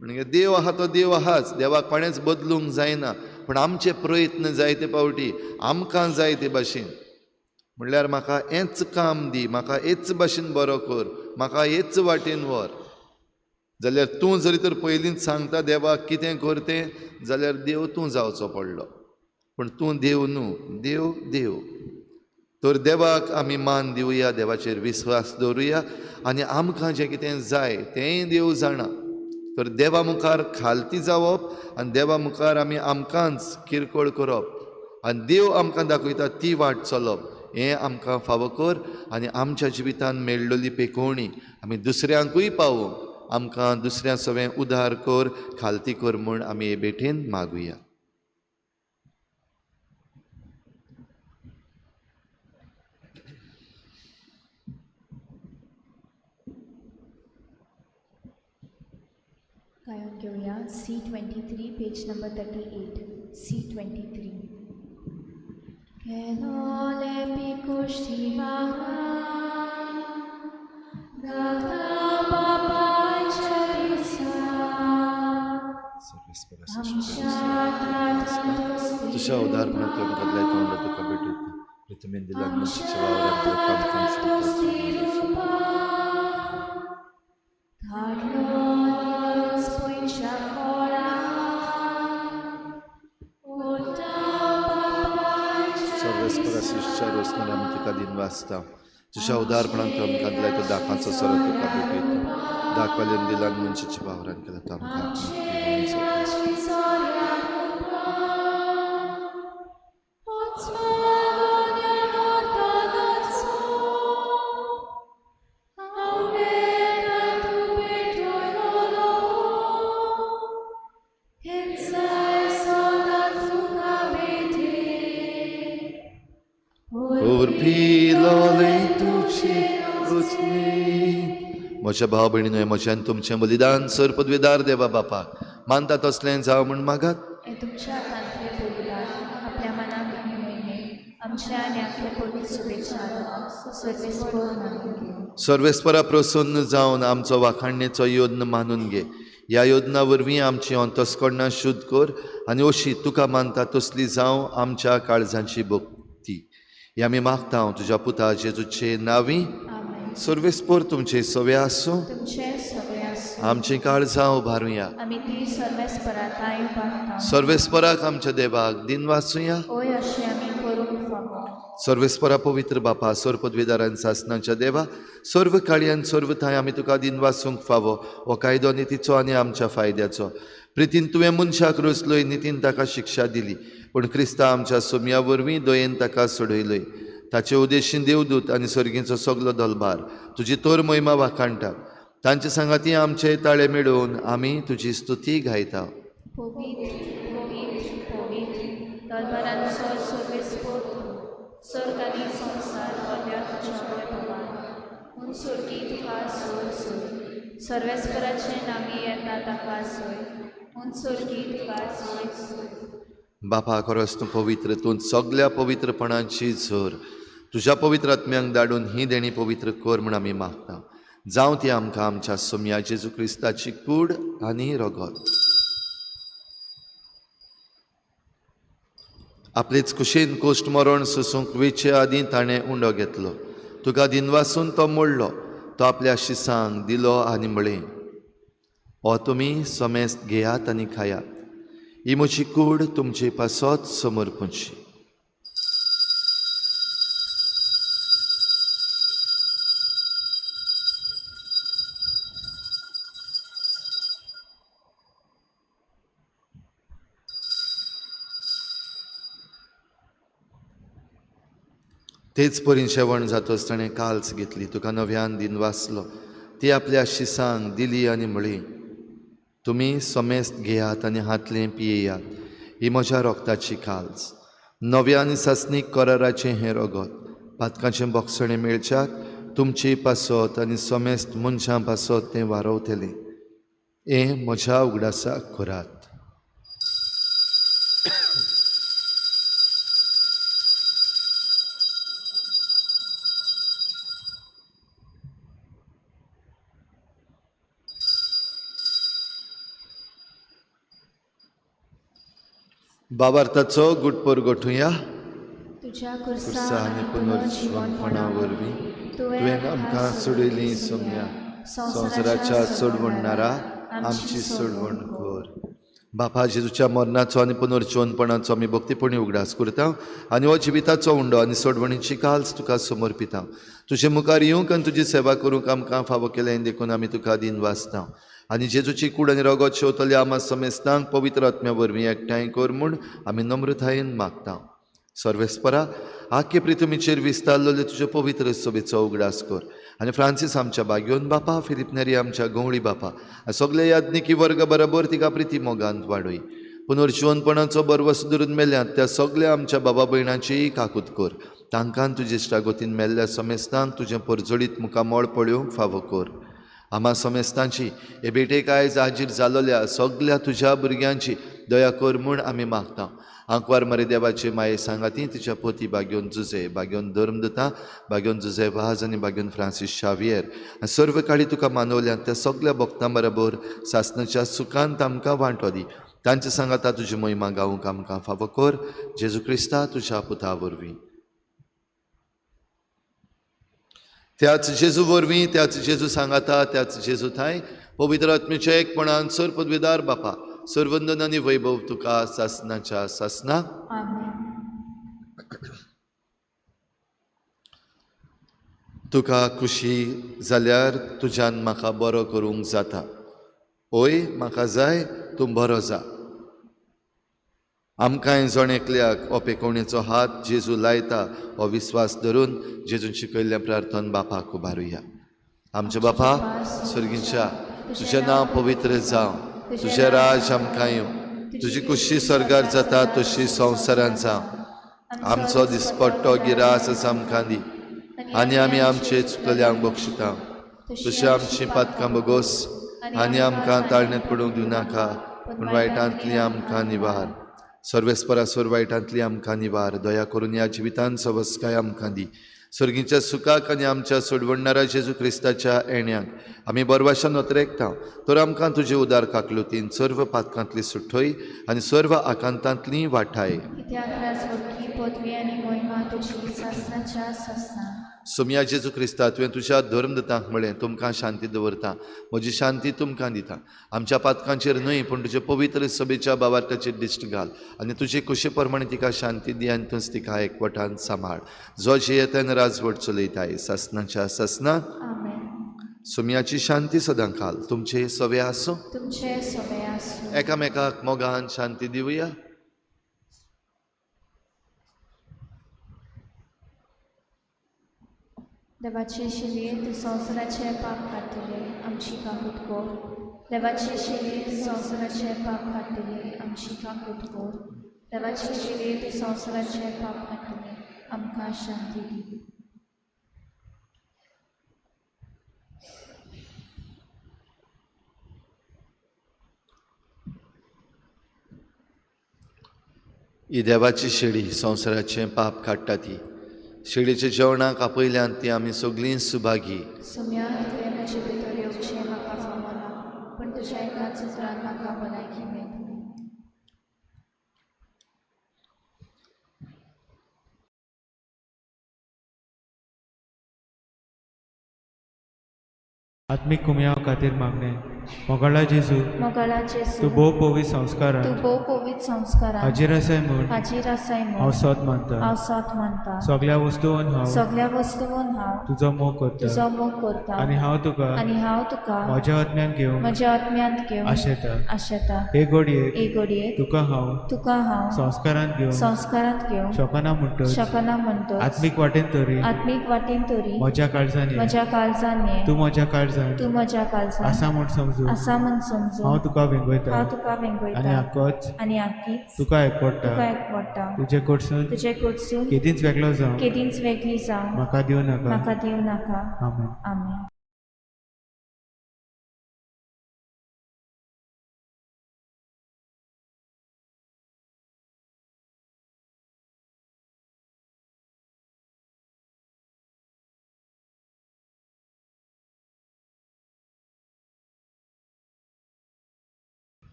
म्हणजे देव आहा तो देव आहाच, देवाक कोणेंच बदलूंक जायना, पूण आमचे प्रयत्न जायते फावटी आमकां जाय ते भाशेन म्हणल्यार म्हाका हेंच काम दी, म्हाका हेच भाशेन बरो कर, म्हाका हेच वाटेन व्हर. जाल्यार तूं जरी तर पयलींच सांगता देवाक कितें कर तें, जाल्यार देव तूं जावचो पडलो. पूण तूं देव न्हू, देव देव. तर देवाक आमी मान दिवया, देवाचेर विस्वास दवरुया आनी आमकां जें कितें जाय तेंय देव जाणा. तर देवा मुखार खालती जावप आनी देवा मुखार आमी आमकांच किरकोळ करप आनी देव आमकां दाखयता ती वाट चलप हें आमकां फावो कर. आनी आमच्या जिवितान मेळ्ळोली पेकोवणी आमी दुसऱ्यांकूय पावोवंक आमकां दुसऱ्या सवें उदार कर, खालती कर म्हूण आमी हे भेटेन मागुया. गायन घेवया C23 page number 38. C23. Kelole pikushtivara Gata papacha disa तुझ्या उदाहरणात बदलाय तोंड तुका भेटयता. प्रितमेन दिला मनशाच्या वावरांत काम तुका दिन वाचता. तुझ्या उदारपणान तूं आमकां दिलाय तो दाखांचो सरो तुका भेटयता. दाखवाल्यान दिलान मनशाच्या वावरान केला तो आमकां. म्हज्या भाव भयणीनो, म्हज्यान तुमचें बलिदान सर पदवेदार देवा बापाक मानता तसलें जावं म्हूण मागात. तुमच्या हातांतलें बलिदान आपल्या मनाक आनी म्हयने आमच्या आनी आपल्या पवित्र शुभेच्छा सर्वेस्पर मानून घे. सर्वेस्परा प्रसन्न जावन आमचो वाखाणणेचो योद्न मानून घे. ह्या योजना वरवीं आमची अंतस्करणां शुद्ध कर आनी अशी तुका मानता तसली जावं आमच्या काळजांची भक्ती. ही आमी मागता तुज्या पुता जेजूचे नांवी. सर्वेस्पर तुमचे सवे आसूं, आमची काळजां उबारुया. सर्वेस्पराक आमच्या देवाक दिन वाचुया. सर्वेस्परा पवित्र बापा, सर्व पदवीदारान सासनाच्या देवा, सर्व काळयान सर्व थांय आमी तुका दिन वाचूंक फावो. हो कायदो नितीचो आनी आमच्या फायद्याचो. प्रितीन तुवें मनशाक रचलोय, नितीन ताका शिक्षा दिली, पूण क्रिस्ता आमच्या सोम्या वरवीं दयेन ताका सोडयलोय. ताचे उद्देशीन देवदूत आनी सर्गींचो सगलो दलभार तुजी तोर महिमा वाखाणटा. तांचे सांगाती आमचे ताळे मेळोवन आमी तुजी स्तुती गायता. पवित्र पवित्र पवित्र दलभारांचो सर्वेस्पर स्वर्ग आनी संवसार भरल्या तुज्या वैभवान. म्हूण स्वर्गी तुका सोय सोय, सर्वेस्पराचें नामी येता ताका सोय, म्हूण स्वर्गी तुका सोय सोय. बापा, खरोच तूं पवित्र, तूं सगल्या पवित्रपणाची झर. तुज्या पवित्र आत्म्यांक धाडून ही देणी पवित्र कर म्हूण आमी मागता. जावं ती आमकां आमच्या सोम्या जेजू क्रिस्ताची कूड आनी रगत. आपलेच कुशीन कुश्ट मरण सोसूंक वेचे आदीं ताणें उंडो घेतलो. तुका दिनवासून तो मोडलो, तो आपल्या शिसांक दिलो आनी म्हळें, हो तुमी समेस्त घेयात आनी खायात, ही म्हजी कूड तुमचे पासत समर्पूची. तेच परीन शेवण जातच ताणें काल्स घेतली, तुका नव्यान दिन वाचलो, ती आपल्या शिसांक दिली आनी म्हळी, तुमी समेस्त घेयात आनी हातलें पियेयात, ही म्हज्या रोगताची काल्स, नव्या आनी सासणीक कराराचें हें रगत, पातकाचें बोगसणें मेळच्याक तुमचे पासत आनी समेस्त मनशां पासत तें वारवतलें. हें म्हज्या उगडासाक करात. बाबार्थाचो गुटपोर गोठुया. तुज्या खुर्सा आनी पुनर्जिवनपणा वरवीं तुवें आमकां सोडयली सोम्या, संवसाराच्या सोडवणणारा आमची सोडवण कर. बापा जेजूच्या मरणाचो आनी पुनर्जिवनपणाचो आमी भक्तीपणी उगडास करता आनी हो जिविताचो उंडो आनी सोडवणीची काल्स तुका समर्पिता. तुजे मुखार येवंक आनी तुजी सेवा करूंक आमकां फावो केलें देखून आमी तुका दिन वाचता. आनी जेजूची कूड आनी रगत शेवतले आमा समेस्तांक पवित्र आत्म्या वरवीं एकठांय कर म्हूण आमी नम्रतायेन मागता. सर्वेस्परा आख्खे पृथ्वीचेर विस्तारलेले तुजे पवित्र सभेचो उगडास कर आनी फ्रांसीस आमच्या बाग्योन बापा, फिलीप नेरी आमच्या गवळी बापा आनी सगळे याज्ञिकी वर्ग बरोबर तिका प्रिती मोगांत वाडय. पुनर्जिवनपणाचो बरवस धरून मेल्यात त्या सगळ्या आमच्या बाबा भयणाचीय काकूत कर. तांकां तुजे इश्टागतीन मेल्ल्या समेस्तांक तुजें परजळीत मुखामळ पळोवंक फावो कर. आमा समेस्तांची हे भेटेक आयज हाजीर जालोल्या सगल्या तुज्या भुरग्यांची दया कर म्हूण आमी मागता. आंकवार मरे देवाचे माये सांगाती तिच्या पोती बाग्योन जुजे, बाग्योन धर्मदता, बाग्योन जुजे वाज आनी बाग्योन फ्रांसीस शावियर आनी सर्व काळी तुका मानवल्यात त्या सगल्या भक्तां बरोबर सासणाच्या सुखांत आमकां वांटो दी. तांचे सांगाता तुजी महिमा गावूंक आमकां फावो कर, जेजू क्रिस्ता तुज्या पुता वरवीं. त्याच जेजू वरवीं, त्याच जेजू सांगाता, त्याच जेजू थांय पवित्र आत्म्याच्या एकपणान सर पदवीदार बापा, सर्वंदन आनी वैभव तुका सासणाच्या सासना. तुका खुशी जाल्यार तुज्यान म्हाका बरो करूंक जाता. ओय म्हाका जाय तूं बरो जा. आमकांय जण एकल्याक हो पेकोवणेचो हात जेजू लायता हो विस्वास धरून जेजून शिकयल्लें प्रार्थन बापाक उबारुया. आमच्या बापा सर्गींच्या, तुजें नांव पवित्र जावं, तुजें राज आमकां येवं, तुजी कुशी स्वर्गार जाता तशी संवसारांत जावं. आमचो दिसपट्टो गिरास आमकां दी आनी आमी आमचे चुकल्यांक बक्षिता, तशें आमची पातकां बगोस आनी आमकां ताळण्यांत पडूंक दिवनाका, पूण वायटांतली आमकां निवार. सर्वेस्परा सोर वायटांतली आमकां निवार. दया करून ह्या जिवितान सवस्काय आमकां दी. सर्गीच्या सुखाक आनी आमच्या सोडवणणारा जेजू क्रिस्ताच्या येण्याक आमी बरवाशान नोतरेकता, तर आमकां तुजे उदार काकलुतीन सर्व पातकांतली सुठय आनी सर्व आकांतांतली वाठाय. सोमया जेजू क्रिस्ता, तुवें तुज्या धर्मदतांक म्हळें, तुमकां शांती दवरता, म्हजी शांती तुमकां दिता. आमच्या पातकांचेर न्हय पूण तुजे पवित्र सभेच्या बाबार्थाचेर दिश्ट घाल आनी तुजे कुशे प्रमाणे तिका शांती दी आनी तूंच तिका एकवटान सांबाळ, जो जियेतान राजवट चलयताय सासणाच्या सासना. सोमयाची शांती सदां खाल तुमचे सवे आसूं. एकामेकाक मोगान शांती दिवया. देवाचे शिले तूं संवसाराचें पाप काडटले आमची काकूत कर. देवाचे शिले तूं संवसाराचें पाप काडटले आमची काकूत कर. देवाचे शिले तूं संवसाराचें पाप काडटले आमकां शांती दी. ही देवाची शेळी संवसाराचें पाप काडटा ती शेळीच्या जेवणाक आपयल्यान ती आमी सगळीं सुभागी. सोम्या, तुवें म्हजे भितर येवचें म्हाका फावना, पूण तुज्या एकाच उतरान म्हाका भलायकी मेळटली. आत्मीक कुमयाव खातीर मागणें. मोगाळा जेजू, मोगाळा जेजू, तूं भोव पवित्र तूं संस्कारान भोव पवित्र संस्कारान हाजीर आसाय म्हूण हाजीर आसाय हांव म्हूण सोद मानता. हांव सोद मानता. सगळ्या वस्तून हांव सगळ्या वस्तून हांव तुजो मोग करता तुजो मोग करता आनी हांव तुका आनी हांव तुका म्हज्या आत्म्यान घेवंक म्हज्या आत्म्यांत घेवन आशेता. आशेता. हे घडयेक हे घडयेक तुका हांव तुका हांव संस्कारान घेवंक संस्कारांत घेवंक शकना म्हणटच शकना म्हणटच आत्मीक वाटेन तरी आत्मीक वाटेन तरी म्हज्या काळजान ये. म्हज्या काळजान ये. तूं म्हज्या काळजान तूं म्हज्या काळजान आसा म्हूण समजून आसा म्हूण समजून हांव तुका वेंगयता हांव तुका आनी वेंगयता आकोच आनी आकीच तुका एकवडटा. तुका एकवडटा. तुजे कडसून तुजे कडसून केदींच वेगळो जावं केदींच वेगळी जावं म्हाका दिवं नाका. म्हाका दिवं नाका. आमेन. आमेन.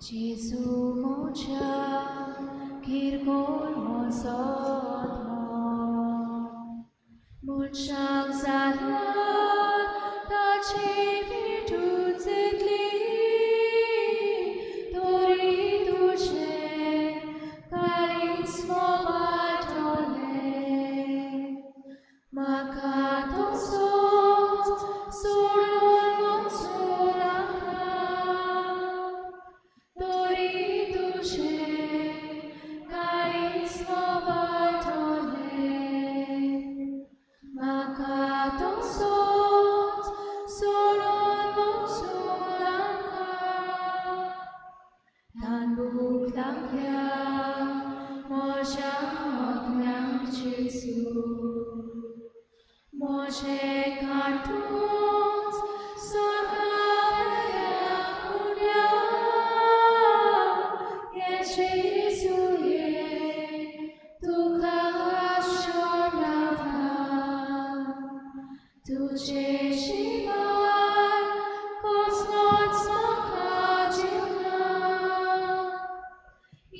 जेजू म्हज्या किरकोळ म्हजो मनशाक जाल्यार ताची भेटूच येतली तरी तुजें काळीज मोबाटलें म्हाका तसोच सोडून वचूं नाका तरी तुजें काळीज मोबाटलें म्हाका तसोच सोडून वचूं नाका. तान भूक लागल्या म्हज्या आत्म्याक जेजू म्हजें कांटूच स्वर्गावयल्या उड्या ये जेजू ये तुका शरण रावता. तुजे शिवाय कसलोच म्हाका जीव ना.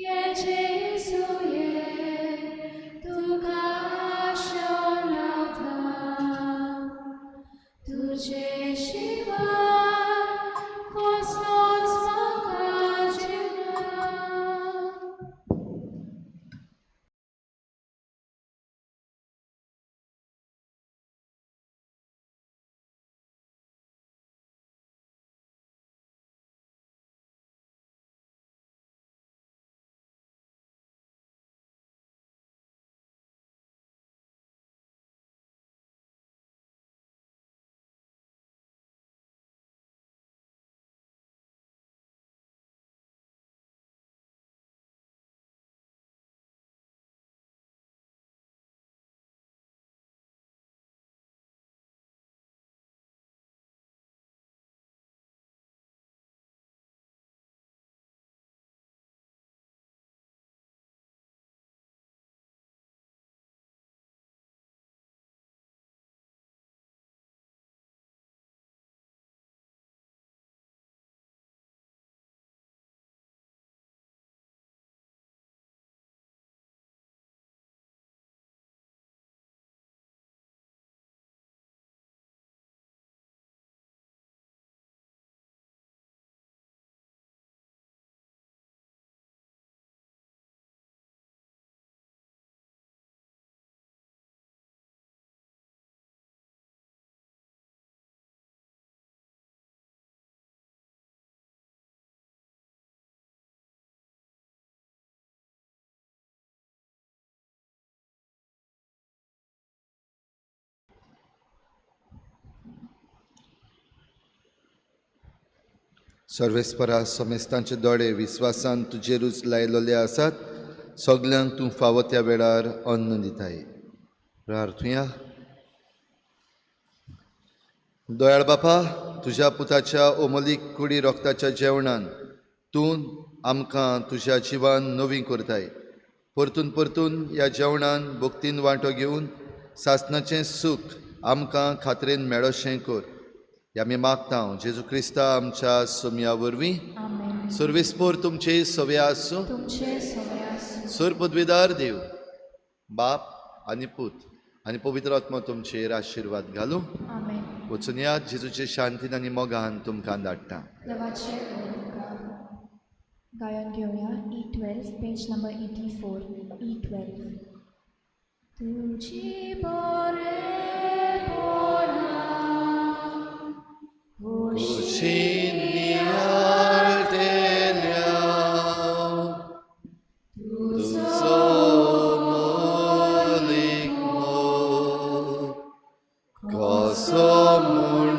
ये जेजू ये तुका शरण रावता. तुजे शिवाय कसलोच म्हाका जीव ना. सर्वेस्परा, समेस्तांचे दोळे विस्वासान तुजेरूच लायलोले आसात. सगल्यांक तूं फावो त्या वेळार अन्न दिताय. प्रार्थुया. दयाळ बापा, तुज्या पुताच्या ओमलीक कुडी रोगताच्या जेवणान तूं आमकां तुज्या जिवान नवी करताय. परतून परतून ह्या जेवणान भक्तीन वांटो घेवन सासणाचें सूख आमकां खात्रेन मेळोशें कर. ह्या आमी मागता जेजू क्रिस्ता आमच्या सोमया वरवीं. आमेन. सर्वेस्पोर तुमचे सवे आसूं. तुमचे सवे आसूं. सर पदवीदार देव बाप आनी पूत आनी पवित्र आत्मो तुमचेर आशिर्वाद घालूं. आमेन. वचून यात, जेजूचे शांतीन आनी मोगान तुमकां धाडटा. देवाचे तुमकां. गायन घेवया E 12, page number 84, E 12. तुजी बरेपणा कुशीन नियाळटेल्या तुजो मोलीक मोग कसो म्हूण.